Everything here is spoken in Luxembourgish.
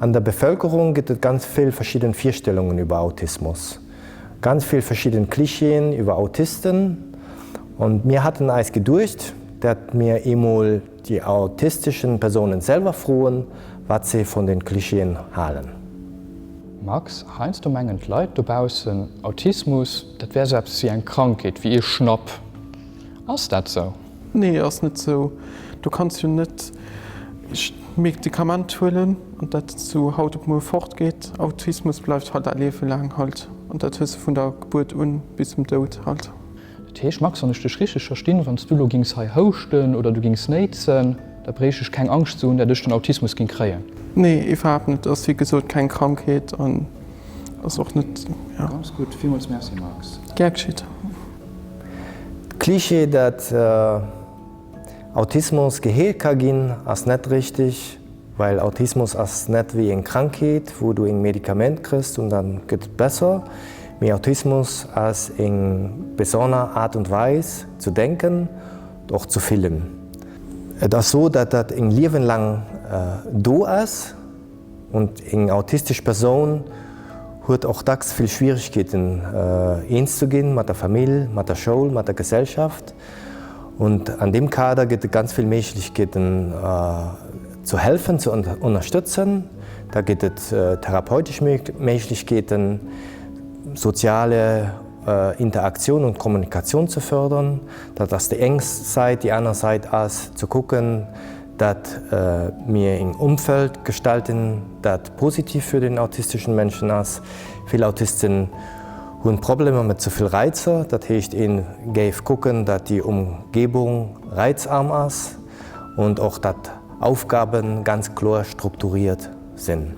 An der Bevölkerung gëtt et ganz vill verschidden Virstellungen über Autismus, ganz vill verschidden Klischeeën über Autisten. Und mir hatten eis geduecht, dat mir eemol déi autisteschen Persounen selwer froen, wat se vun den Klischeeën halen. Max, Heiansdo mengen d'Leit dobaussen, Autismus, dat wär sou eppes wéi eng Krankheet, wéi ee Schnapp. Ass dat sou? Nee, ass net sou. Du kanns jo net Medikament huelen an dat sou haut op muer fort geet. Autismus bleift halt däi Liewe laang halt an dat hues de vun der Gebuert un bis zum Doud halt. Dat heescht, Max, wann ech dech richteg verstinn, wann s du elo gings hei houschten oder du gings néitsen, da bréicht ech keng Angscht ze hunn, dat ech den Autismus ging kréien? Nee, iwwerhaapt net. Ass wéi gesot keng Krankheet an ass och net, jo. Ganz gutt, villmools Merci, Max. Gär geschitt. D'Klischee, dat Autismus geheelt ka ginn, ass net richteg, well Autismus ass net wéi eng Krankheet, wou du eng Medikament kriss und dann gëtt et besser, mee Autismus ass eng besonner Art und Weis zu denken und och zu fillen. Et ass sou, dat dat eng Liewen lang do ass. Und eng autistesch Persoun huet och dacks vill Schwierigkeeten eens ze ginn mat der Famill, mat der Schoul, mat der Gesellschaft. Und an deem Kader gëtt et ganz vill Méiglechkeeten zu helfen, ze ënnerstëtzen. Da gëtt et therapeutesch Méiglechkeeten, soziale Interaktion und Kommunikation ze fördern. Dat ass déi eng Säit. Déi aner Säit ass ze kucken, dat mir en Umfeld gestalten, dat positiv für den autistischen Menschen ass. Vill Autisten hunn Problemer mat ze vill Reizer, dat heescht een géif kucken, dat déi Umgebung reizarm ass und och dat Aufgaben ganz kloer strukturiert sinn.